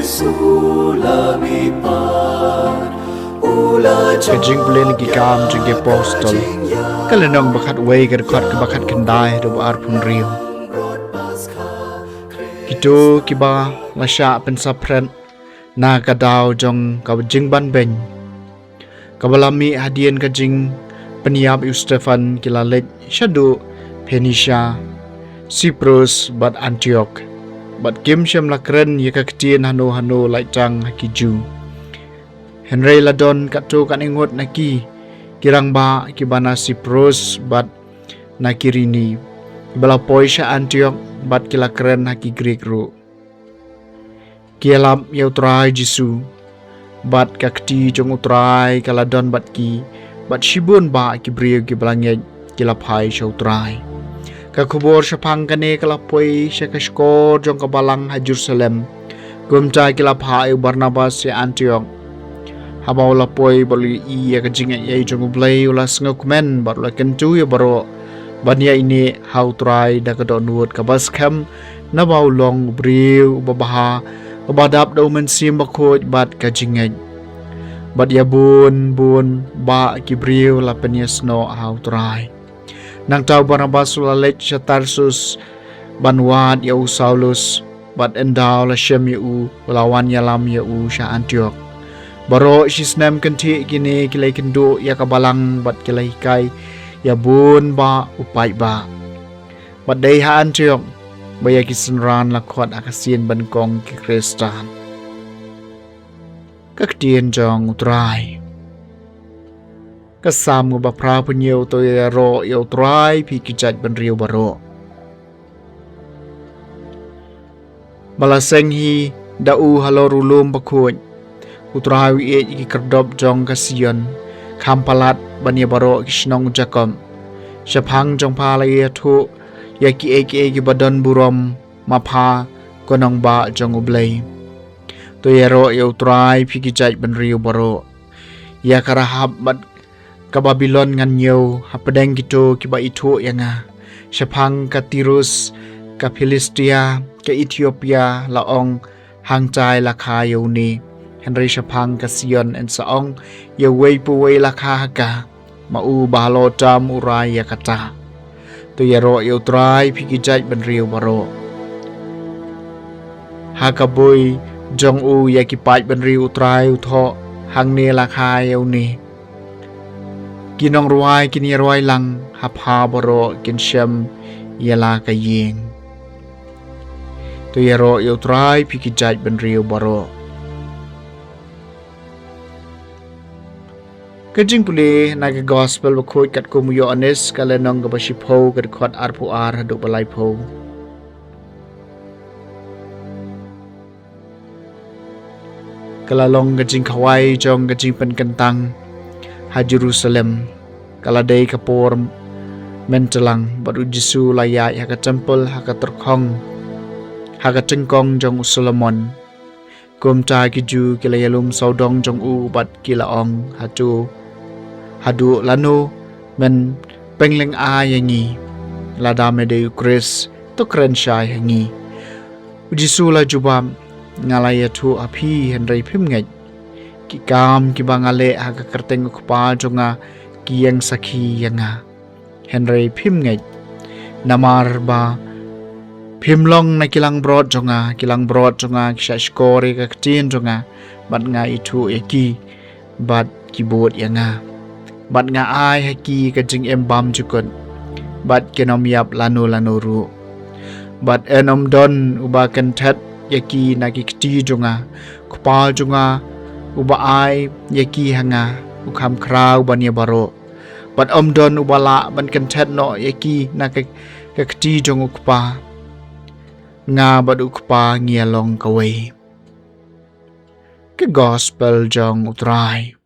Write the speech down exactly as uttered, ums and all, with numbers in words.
Ka jingpule na ki kam jong ki apostol. Ka lynnong ba khatwei, ka dkhot kaba khatkhyndai haduh ba arphew hynriew. Kito kiba la shah pynsaphriang na ka daw jong ka jingbanbeiñ kaba la mih hadien ka jingpynïap ïa u Stephan ki la leit shaduh Phoenicia, Cyprus bad Antioch. Bad kim shym la kren ïa ka ktien hano hano lait tang ha ki Jiw. Hynrei la don katto katne ngut na ki, ki rangbah kiba na Cyprus bad na Kirene, kiba la poi sha Antioch bad ki la kren ha ki Grik ruh. Ki ïalap ïa u Trai Jisu, bad ka kti jong u Trai ka la don bad ki, bad shibun bah ki briew kiba la ngeit ki la phai sha u Trai. Ka khubor shaphang kane ka la poi sha ka shkor jong ka balang ha Jerusalem. Kumta ki la phah ïa u Barnabas sha Antioch. Haba u la poi bad u la ïohi ïa ka jingaiei jong U Blei, u la sngewkmen bad u la kyntu ïa baroh ban ïaineh ha u Trai da ka dohnud kaba skhem, naba u long u briew uba bha, uba dap da u Mynsiem Bakhuid bad ka jingngeit. Bad ïa bun bun bah ki briew la pynïasnoh ha u Trai. Nangta u Barnabas u la leit sha Tarsus ban wad ïa u Saulus, bad ynda u la shem ïa u, u la wan ïalam ïa u sha Antioch. Baroh shisnem kynthih kine ki la ïakynduh ïa ka balang bad ki la hikai ïa bun bah u paidbah. Bad dei ha Antioch ba ïa ki synran la khot ha ka sien banyngkong ki Khristan. Ka ktien jong u Trai. Ka Salm kaba phra phew hynñiew. To ïaroh ïa u Trai phi ki jaitbynriew baroh. Ba la seng hi da u halor u lum bakhuid. U Trai u ïeit ïa ki kyrdop jong ka Sion, kham palat ban ïa baroh ki shnong u Jakob. Shaphang jong pha la ïathuh ïa kiei kiei kiba don burom ma pha, ko nongbah jong U Blei. To ïaroh ïa u Trai phi ki jaitbynriew baroh. Ïa ka Rahab bad ka Babilon ngan ñiew hapdeng kito kiba ithuh ïa nga. Shaphang ka Tirus, ka Philistia, ka Ethiopia la ong, hang tai la kha ïa une. Hynrei shaphang ka Sion yn sa ong ïa uwei pa uwei la kha ha ka, ma u ba halor tam u rai ïa kata. To ïaroh ïa u Trai phi ki jaitbynriew baroh. Ha ka bui jong u ïa ki paidbynriew u Trai u thoh, hangne la kha ïa une. Ki nongrwai kin ïarwai lang, ha pha baroh kin shem ïa la ka ïing. To ïaroh ïa u Trai phi ki jaitbynriew baroh. Ka jingpule na ka Gospel bakhuid katkum u Ïoannis, ka lynnong kaba shiphew, ka dkhot arphew ar haduh ba laiphew. Ka la long ka jingkhawai jong ka jingpynkyntang ha Jerusalem. Ka la dei ka por myntlang bad u Jisu la ïaid ha ka templ ha ka tyrkhong, ha ka tyngkong jong u Solomon. Kumta ki Jiw ki la ïalum sawdong jong u bad ki la ong, hato, haduh lano men pynlyngngoh ïa ngi? Lada me dei u Khrist, to kren shai ha ngi. U Jisu la jubab, nga la ïathuh ha phi hynrei phim ngeit. Ki kam kiba nga leh ha ka kyrteng u Kpa jong nga ki ïeng sakhi ïa nga, hynrei phim ngeit. Namar ba phim long na ki langbrot jong nga, ki langbrot jong nga ki shah shkor ïa ka ktien jong nga, bad nga ithuh ïa ki, bad ki bud ïa nga. Bad nga ai ha ki ka jingim bymjukut, bad kin ym ïap lano lano ruh. Bad yn ym don uba kynthet ïa ki na ki kti jong nga. U Kpa jong nga uba ai ïa ki ha nga, u kham khraw ban ïa baroh. Bad ym don uba lah ban kynthet noh ïa ki na ka, ka kti jong u Kpa. Nga bad u Kpa ngi ïa long kawei. Ka Gospel jong u Trai.